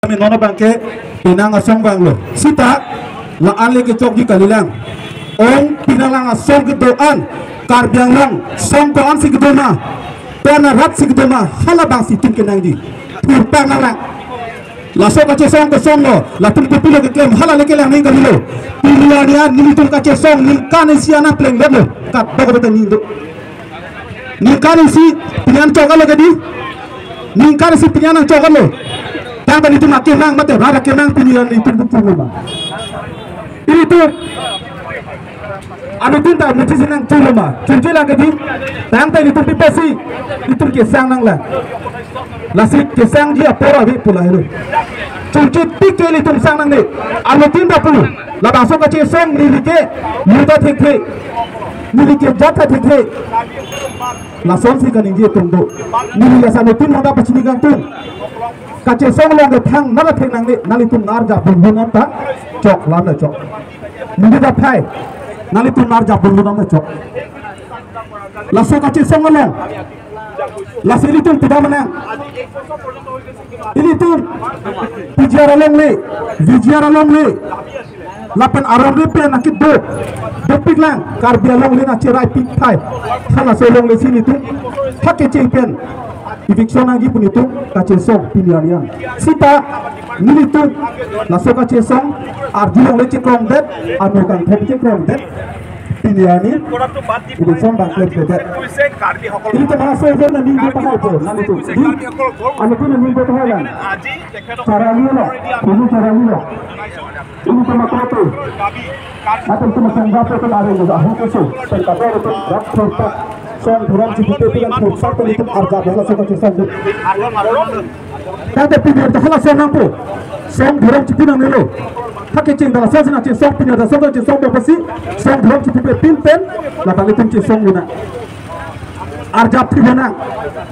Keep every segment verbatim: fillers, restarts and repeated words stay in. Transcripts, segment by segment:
Menono abangke penang asong vanglo. Sita la-an le kechokji kalilang. Ong penang lang asong kedo-an, Karbi Anglong song ko-an si kedo ma, kona rat si kedo ma, halabangsi itum kenangji. Thurpang nanglang. Laso kachesong kosonlo, latum kopilo keklem, hala le kelang nangji kalilo. Pini arni an nelitum kachesong ningkan isi an plengdetlo. Kat bok beta nindo. Ningkan isi pini an choklo kedi. Ningkan isi pini an choklo. Tangte nelitum akemang mate rat akemang pini an nelitum bukpung ma. Ilitum anuttin ta mutsi sinang chulo ma. Chunche lang kedi. Tangte nelitum pipesi. Nelitum kesang nanglang. Lasi kesangji apor ave pu lahelo. Chunche tik ke nelitum sang nangne. Anuttin ta pu. Labangso kachesong neli ke yuta thekthe. Neli ke jat ta thekthe. Lasonsi kaningje atum do. Neli lason anuttin mata pachini kangtung. Kachesong along kethang nangthek nangne, nanglitum nar jabun hun anta chok lam na chok. Neli ta phai. Nanglitum nar jabun hun anta chok. Laso kachesong along. Lasi ilitum pida manang. Ilitum P G R alongle, V G R alongle. Lapen arong repen akit do. Dopik lang, Karbi Anglong le na cherai pik thai. Halaso alongle si nelitum. Hake che pen. Eviction nangji pu nelitum kachesong pini arni an. Sita nelitum laso kachesong arjulongle chekrongdet, ano kangthom chekrongdet. Pini arni eviction bang klemkledet. Ilitum halaso eviction nangji tahai po, nelitum. Di, ano pun nangji tahai lang. Charalilo, pini charalilo. Ilitum akoto. Atum tum sangga pe tum areng juga ahok keso. Pen kabar tum rak thurpak. Song dhorom chipipe pen thurpak pen ilitum arjap halaso kachesong. Tangte pini ta halaso nangpo. Song dhorom chipi nangnelo. Hake cheng dala song sina chesong pini ta song chesong bapasi. Song dhorom chipipe pin pen. La tangte tum chesong luna. Arjap thibonang.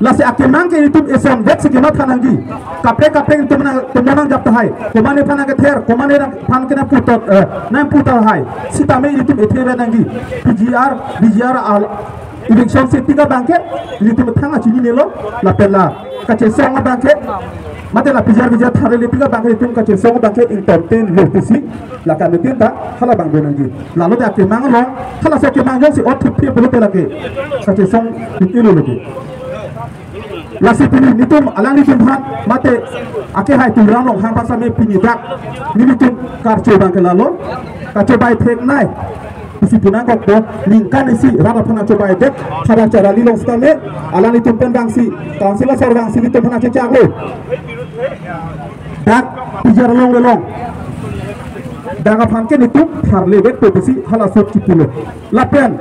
Lasi akemang ke itum eson vet si kematha nangji. Kaprek kaprek itum nang, itum nang jap tahai. Komatne aphan nangkether, komatne aphan kenam putot, eh, nang putar hai. Sitame itum ethe vet nangji. P G R, V G R al, eviction si tik abangke, itum thang achinine lo, lapen la kachesong abangke. Mate la P G R, V G R thare le tik abangke itum kachesong abangke ingtontin lo pusi. Lake anuttin ta halabang do nangji. Lalo ta kemang along, halaso kemang jongsi ot thip thip pulote lake kachesong thip thip lo lake. Lasi pini nelitum alanglitum aphan mate akehai Tuliram Ronghang aphan same pini dak nelitum karcho abangke lalo, kachobai theknei. Isi pinangkokpo, ningkan isi rat aphan chobaidet, hada charalilo sitame, alanglitum pen bangsi, council asor bangsi nelitum aphan chechaklo. Dak P G R alongle along. Dak aphan ke nelitum tharle vekpo pusi halaso chipulo. Lapen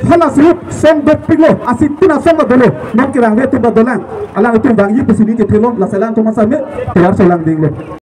halaso song dopiklo, asitin asong lo dolo, non kerang ve atum ta dolang. Alanglitum vangji pusi neli kethelo, lasi alangtum asame, tiyar solang dinglo.